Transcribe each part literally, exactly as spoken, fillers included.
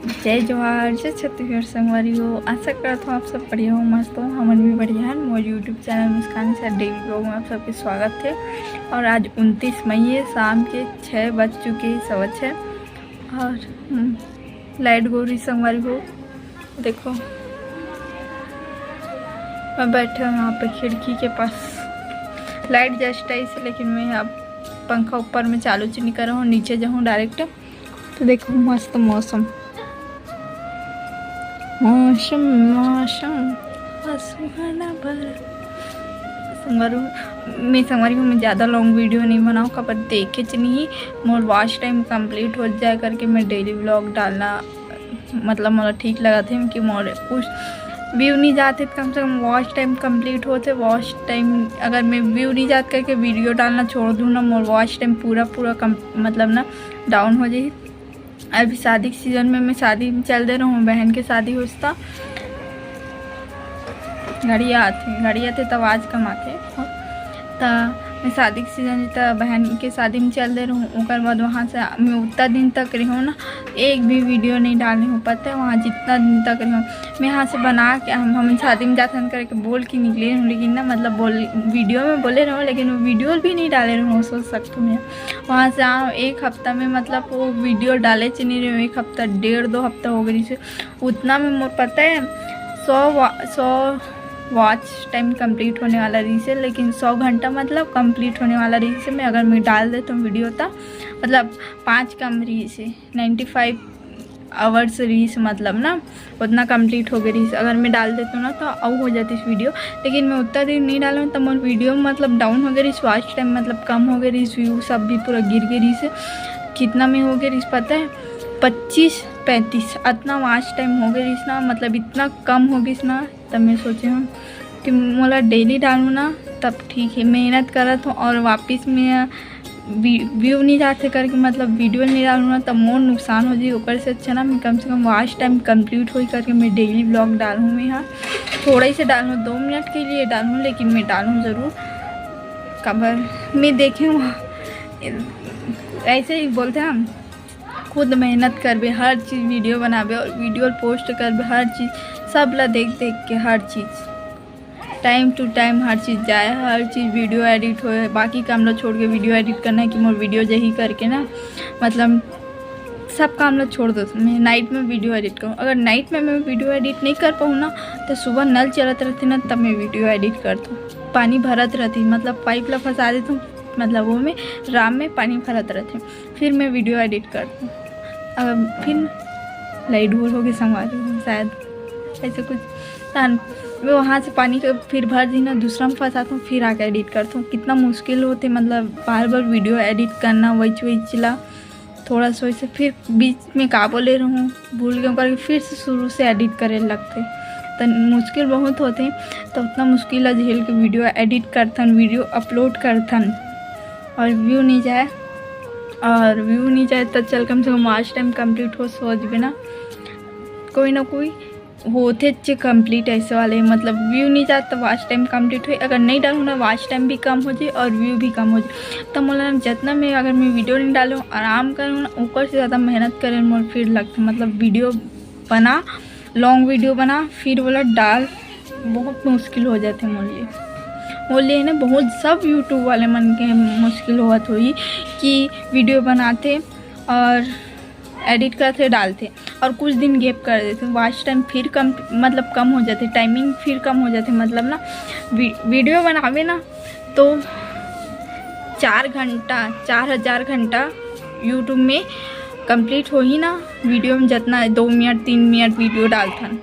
जय जोहार, जय छत्तीसगढ़ संगवारी हो। आशा करत हूँ आप सब बढ़िया हो, मस्त हो। हमन भी बढ़िया हन। मोर YouTube चैनल मुस्कान से डेली ब्लॉग में आप सबके स्वागत है। और आज उनतीस मई है, शाम के छः बज चुके हैं, सवा छः। और हम्म, लाइट गोरी संगवारी हो, देखो मैं बैठे हूँ यहाँ पे खिड़की के पास। लाइट जस्ट आई से, लेकिन मैं अब पंखा ऊपर में चालू च नहीं करा हूँ, नीचे जाऊँ डायरेक्ट। तो देखो मस्त मौसम, मौसम, मौसम सुहाना बड़ा। संगवारी, मैं संगवारी हूँ, मैं ज़्यादा लॉन्ग वीडियो नहीं बनाऊँ, काबर देखे च नहीं मोर वॉच टाइम कंप्लीट हो जाए करके मैं डेली व्लॉग डालना, मतलब मोला ठीक लगत है कि मोर कुछ व्यू नहीं जाते, कम से कम वॉच टाइम कंप्लीट होते। वॉच टाइम अगर मैं व्यू नहीं जात करके वीडियो डालना छोड़ दूँ ना, मोर वॉच टाइम पूरा पूरा कम, मतलब ना डाउन हो जाए। अभी शादी के सीजन में मैं शादी में चल दे रहूँ, बहन के शादी होता। गाड़ी आते, गाड़ी आते तब आज कमाते। त मैं शादी के सीजन त बहन के शादी में चल दे रहूँ, ओकर बाद वहाँ से मैं उतना दिन तक रहूँ ना, एक भी वीडियो नहीं डाले हूँ। पता है वहाँ जितना दिन तक रहूँ मैं यहाँ से बना के, हम हम शादी में जाते हैं करके बोल के निकले रहूँ, लेकिन ना मतलब बोल वीडियो में बोले रहूँ, लेकिन वो वीडियो भी नहीं डाले रहूँ। सोच सकते हो मैं वहाँ से आऊँ एक हफ्ता में, मतलब वो वीडियो डाले च नहीं रहूँ, एक हफ्ता, डेढ़ दो हफ्ता हो गई से। उतना में मोर पता है सौ वा-, सौ वॉच टाइम कंप्लीट होने वाला रही से, लेकिन सौ घंटा मतलब कंप्लीट होने वाला रही से। मैं अगर मैं डाल देता हूँ वीडियो त मतलब पाँच कम रही से, नाइन्टी फाइव आवर्स रही से, मतलब ना उतना कंप्लीट हो गई रही से। अगर मैं डाल देता हूँ ना तो अउ हो जाती इस वीडियो, लेकिन मैं उतना दिन नहीं डालूँ तो मोर वीडियो मतलब डाउन हो गई रही, वॉच टाइम मतलब कम हो गई रही, व्यू सब भी पूरा गिर गई रही से। कितना में हो गई रही पता है, पच्चीस पैंतीस, इतना वॉच टाइम हो गई रही ना, मतलब इतना कम हो गई ना। तब मैं सोचे हूँ कि मोला डेली डालूँ ना तब ठीक है, मेहनत करत हूँ और वापस मैं व्यू नहीं जाते करके मतलब वीडियो नहीं डालूँ ना तब मोर नुकसान हो जाए। ओकर से अच्छा ना मैं कम से कम वॉच टाइम कंप्लीट होई करके मैं डेली व्लॉग डालूँ। मैं यहाँ थोड़ा ही से डालूँ, दो मिनट के लिए डालूँ, लेकिन मैं डालूँ ज़रूर। काबर मैं देखे हूँ ऐसे ही बोलते हैं हम, खुद मेहनत करबे, हर चीज़ वीडियो बनाबे और वीडियो पोस्ट करबे, हर चीज़ सब ला देख देख के हर चीज़ टाइम टू टाइम हर चीज़ जाए, हर चीज़ वीडियो एडिट होए, बाकी काम ला छोड़ के वीडियो एडिट करना है कि मोर वीडियो जही करके ना, मतलब सब काम ला छोड़ दो। मैं नाइट में वीडियो एडिट करूँ, अगर नाइट में मैं वीडियो एडिट नहीं कर पाऊँ ना तो सुबह नल चलत रहते ना तब मैं वीडियो एडिट करता हूँ। पानी भरत रहती, मतलब पाइप ला फंसा देती हूँ, मतलब वो में राम में पानी भरत रहते, फिर मैं वीडियो एडिट करती हूँ। अब फिर लाइट गोल हो गई संगवारी हूँ शायद, ऐसे कुछ। तहन मैं वहाँ से पानी के फिर भर दी ना, दूसरा में फंसाता हूँ, फिर आके एडिट करता हूँ। कितना मुश्किल होते, मतलब बार बार वीडियो एडिट करना, वही वही चिला, थोड़ा सा वैसे, फिर बीच में का बोले रहूँ भूल गए करके फिर से शुरू से एडिट करे लगते। तो मुश्किल बहुत होते, तो उतना मुश्किल ला झेल के वीडियो एडिट करथन, वीडियो अपलोड करथन और व्यू नहीं जाए, और व्यू नहीं जाए तो चल कम से कम वॉच टाइम कंप्लीट हो, सोच बिना कोई ना कोई होथे च कंप्लीट ऐसे वाले, मतलब व्यू नहीं जाए तो वॉच टाइम कंप्लीट हो, अगर नहीं डालूँ ना वॉच टाइम भी कम हो जाए और व्यू भी कम हो जाए। तो मोला जितना मैं, अगर मैं वीडियो नहीं डालूँ, आराम करूँ ना, ओकर से ज़्यादा मेहनत करे मोर फिर लगता, मतलब वीडियो बना, लॉन्ग वीडियो बना, फिर बोला डाल, बहुत मुश्किल हो जाते मोर लिए। मोर लिए ना बहुत, सब यूट्यूब वाले मन के मुश्किल होत होही कि वीडियो बनाते और एडिट करते डालते और कुछ दिन गैप कर देते, वॉच टाइम फिर कम, मतलब कम हो जाते, टाइमिंग फिर कम हो जाते, मतलब ना वी-, वीडियो बनावे ना तो चार घंटा, चार हज़ार घंटा यूट्यूब में कंप्लीट होही ना वीडियो में, जितना दो मिनट तीन मिनट वीडियो डालथन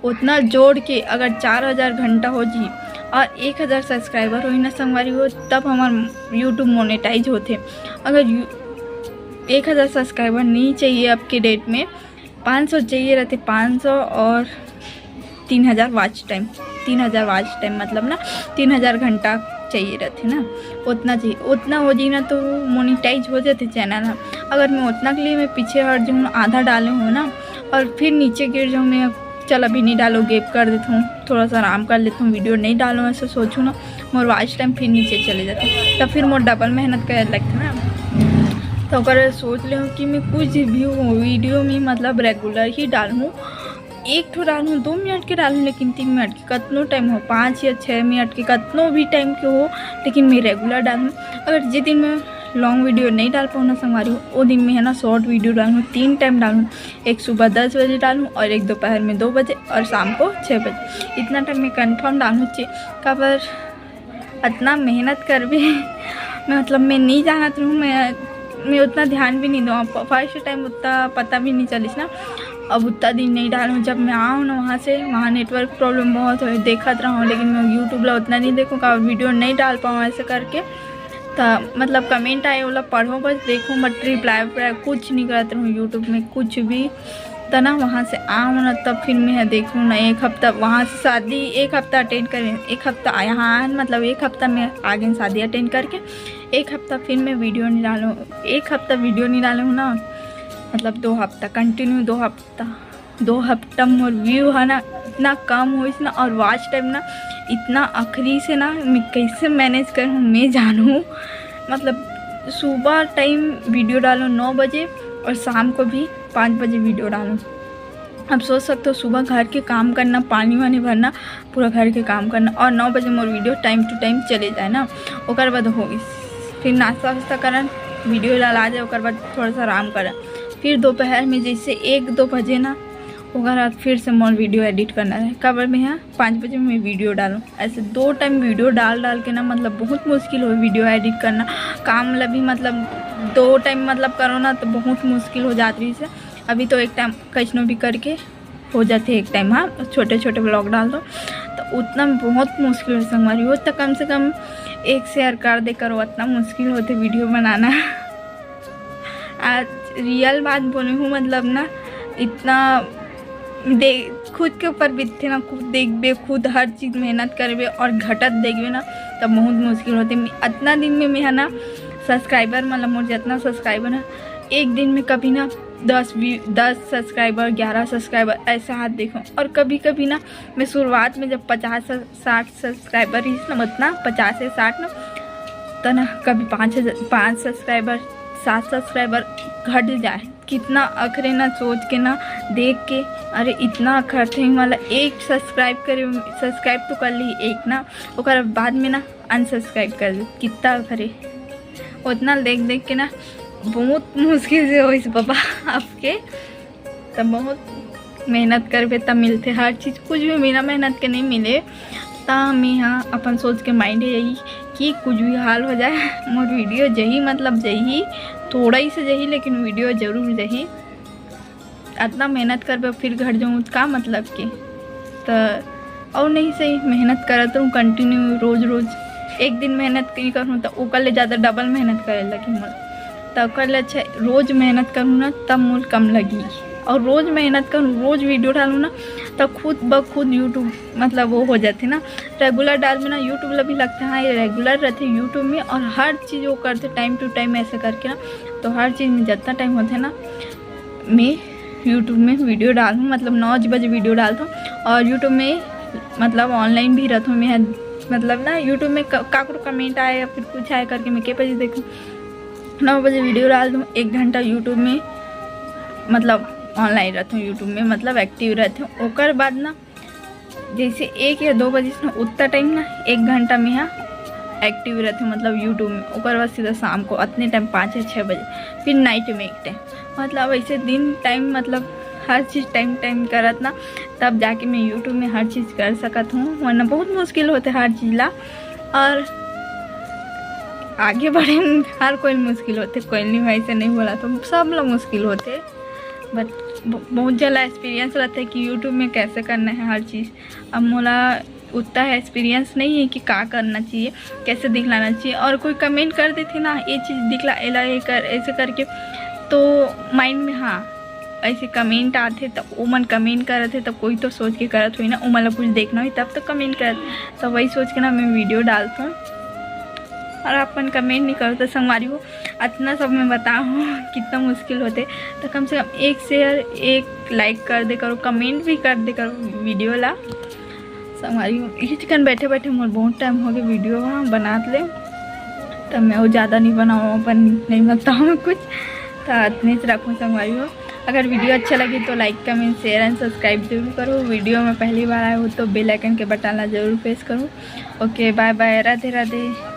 उतना जोड़ के अगर चार हज़ार घंटा हो जी और एक हज़ार सब्सक्राइबर होही ना संगवारी हो, तब हमार यूट्यूब मोनेटाइज होथे। अगर यू-, एक हज़ार सब्सक्राइबर नहीं चाहिए अब के डेट में, पाँच सौ चाहिए रहते, पाँच सौ और तीन हज़ार वॉच टाइम, तीन हज़ार वॉच टाइम मतलब ना तीन हज़ार घंटा चाहिए रहते ना, उतना चाहिए। उतना हो जाए ना तो मोनेटाइज हो जाते चैनल ह। अगर मैं उतना के लिए मैं पीछे हट जाऊँ, आधा डाले हूँ ना और फिर नीचे गिर जाऊँ, मैं चल अभी नहीं डालो, गैप कर देता हूँ, थोड़ा सा आराम कर लेता हूँ, वीडियो नहीं डालो, ऐसे सोचूँ ना, मोर वॉच टाइम फिर नीचे चले जाते, तब फिर मोर डबल मेहनत करे लगते ना। तो ओकर सोच ले हूँ कि मैं कुछ भी हो वीडियो में मतलब रेगुलर ही डालूँ, एक ठो डालूँ, दो मिनट के डालूँ, लेकिन तीन मिनट के कतनो टाइम हो, पाँच या छः मिनट के कतनो भी टाइम के हो, लेकिन मैं रेगुलर डालूँ। अगर जिस दिन मैं लॉन्ग वीडियो नहीं डाल पाऊँ ना संगवारी हो, वो दिन में है ना शॉर्ट वीडियो डालूँ, तीन टाइम डालूँ, एक सुबह दस बजे डालूँ और एक दोपहर में दो बजे और शाम को छः बजे। इतना टाइम मैं कन्फर्म डालूँ चे काबर अतना मेहनत करबे। मैं मतलब मैं नहीं जानत रहूँ, मैं मैं उतना ध्यान भी नहीं दूँ। फर्स्ट टाइम उतना पता भी नहीं चलिस ना। अब उतना दिन नहीं डालूँ, जब मैं आऊँ ना वहाँ से, वहाँ नेटवर्क प्रॉब्लम बहुत हो, देखत रहूँ, लेकिन मैं यूट्यूब ला उतना नहीं देखूँ का वीडियो नहीं डाल पाऊँ ऐसे करके। तो मतलब कमेंट आए वाला पढ़ो, बस देखो, बट रिप्लाई उप्लाई कुछ नहीं करत रहूँ यूट्यूब में कुछ भी। तो ना वहाँ से आऊँ ना तब फिर मैं देखूँ ना, एक हफ्ता वहाँ से शादी, एक हफ्ता अटेंड करें, एक हफ्ता यहाँ आए, मतलब एक हफ्ता में आगे शादी अटेंड करके एक हफ्ता फिर मैं वीडियो नहीं डालूँ, एक हफ्ता वीडियो नहीं डालूँ ना, मतलब दो हफ्ता कंटिन्यू, दो हफ्ता, दो हफ्ता मोर व्यू है ना इतना कम होइस ना, और वॉच टाइम ना इतना आखिरी से ना मैं कैसे मैनेज करूँ मैं जानूँ। मतलब सुबह टाइम वीडियो डालूँ नौ बजे और शाम को भी पाँच बजे वीडियो डालूँ। अब सोच सकते हो, सुबह घर के काम करना, पानी वानी भरना, पूरा घर के काम करना, और नौ बजे मोर वीडियो टाइम टू टाइम चले जाए ना, ओकर बाद हो गइस। फिर नाश्ता वास्ता करन, वीडियो डाला जाए, ओकर बाद थोड़ा सा आराम करन। फिर दोपहर में जैसे एक दो बजे ना, ओकर बाद फिर से मोर वीडियो एडिट करना है। काबर मैं यहाँ पाँच बजे मैं वीडियो डालूँ, ऐसे दो टाइम वीडियो डाल डाल के ना, मतलब बहुत मुश्किल हो वीडियो एडिट करना। काम ला भी मतलब दो टाइम मतलब करो ना तो बहुत मुश्किल हो जात रहिस है। अभी तो एक टाइम कैसनो भी करके हो जाथे एक टाइम, हाँ, छोटे छोटे व्लॉग डाल दो तो उतना बहुत मुश्किल हो संगवारी हो, तो कम से कम एक शेयर कर दे करो, उतना मुश्किल होथे वीडियो बनाना। आज रियल बात बोले हूँ, मतलब ना इतना दे खुद के ऊपर बीतथे ना, खुद देखबे, खुद हर चीज मेहनत करबे और घटत देखबे ना, तब बहुत मुश्किल होथे। मैं अतना दिन में मैं है ना सब्सक्राइबर, मतलब मोर जितना सब्सक्राइबर है, एक दिन में कभी ना दस व्यू, दस सब्सक्राइबर, ग्यारह सब्सक्राइबर ऐसा हाथ देखो। और कभी कभी ना मैं शुरुआत में जब पचास साठ सब्सक्राइबर रहिस ना, उतना पचास से साठ ना, तो ना कभी पाँच हजार, पाँच सब्सक्राइबर, सात सब्सक्राइबर घट जाए, कितना अखरे ना सोच के ना देख के, अरे इतना अखरथे वाला, एक सब्सक्राइब करे, सब्सक्राइब तो कर ली एक ना, ओकर बाद में ना अनसब्सक्राइब कर दी, कितना अखरे। उतना देख देख के ना बहुत मुश्किल से होइस बाबा आपके। तब बहुत मेहनत करबे तब मिलथे हर चीज, कुछ भी बिना मेहनत के नहीं मिले। त मैं हा अपन सोच के माइंड है यही कि कुछ भी हाल हो जाए, मोर वीडियो जही, मतलब जही, थोड़ा ही से जही, लेकिन वीडियो जरूर जही। अतना मेहनत करबे फिर घर जाऊँ का मतलब के। त और नहीं सही, मेहनत करत रहूँ कंटिन्यू रोज रोज। एक दिन मेहनत नहीं करूँ तो ओकर ले ज़्यादा डबल मेहनत करे लगी मोर। त ओकर ले अच्छा रोज मेहनत करूँ ना, तब मोर कम लगी। और रोज मेहनत करूँ, रोज वीडियो डालूँ ना, तब खुद ब खुद यूट्यूब मतलब वो हो जाथे ना, रेगुलर डालबे ना यूट्यूब ला भी लगथे, हाँ ये रेगुलर रहथे यूट्यूब में और हर चीज़ वो करथे टाइम टू टाइम ऐसे करके ना, तो हर चीज़ में जितना टाइम होथे ना मैं यूट्यूब में वीडियो डालूँ, मतलब नौ बजे वीडियो डालता हूँ। और यूट्यूब में मतलब ऑनलाइन भी रहता हूँ मैं, मतलब ना यूट्यूब में क- काकरो कमेंट आए या फिर कुछ आए करके मैं के बजे देखूँ, नौ बजे वीडियो डाल दूँ, एक घंटा यूट्यूब में मतलब ऑनलाइन रहता हूँ, यूट्यूब में मतलब एक्टिव रहता हूँ। ओकर बाद ना जैसे एक या दो बजे से ना उतना टाइम ना एक घंटा में यहाँ एक्टिव रहते, मतलब यूट्यूब में। ओकर बाद सीधा शाम को अतने टाइम पाँच या छः बजे, फिर नाइट में एक टाइम, मतलब ऐसे दिन टाइम, मतलब हर चीज़ टाइम टाइम करत ना, तब जाके मैं यूट्यूब में हर चीज़ कर सकत हूँ, वरना बहुत मुश्किल होते हर चीज़ ला। और आगे बढ़े में हर कोई मुश्किल होते, कोई नहीं भाई से नहीं बोला तो सब लोग मुश्किल होते, बट बहुत ज़्यादा एक्सपीरियंस रहते कि यूट्यूब में कैसे करना है हर चीज़। अब मोला उतना एक्सपीरियंस नहीं है कि का करना चाहिए, कैसे दिखलाना चाहिए। और कोई कमेंट कर देथे ना, ये चीज़ दिखला, एला ये कर, ऐसे करके, तो माइंड में हाँ ऐसे कमेंट आथे, तो ओमन कमेंट करत हे, तो कोई तो सोच के करत होही ना, ओमन ला कुछ देखना होही तब तो कमेंट करत। तो वही सोच के ना मैं वीडियो डालता हूँ। और अपन कमेंट नहीं करो तो संगवारी हो, अतना सब मैं बताहूँ कितना मुश्किल होथे। तो कम से कम एक शेयर, एक लाइक कर दे करो, कमेंट भी कर दे करो वीडियो ला। संगवारी हो, इही चिकन बैठे बैठे मोर बहुत टाइम हो गया वीडियो वहाँ बनात ले, तो मैं वो ज़्यादा नहीं बनाऊँ, अपन नहीं बताऊँ कुछ। त अतनेच रखूँ संगवारी हो। अगर वीडियो अच्छा लगे तो like, comment, share and subscribe जरूर करो। वीडियो में पहली बार आए हो तो बेल आइकन के बटन ला जरूर प्रेस करो। ओके, बाय बाय, राधे राधे।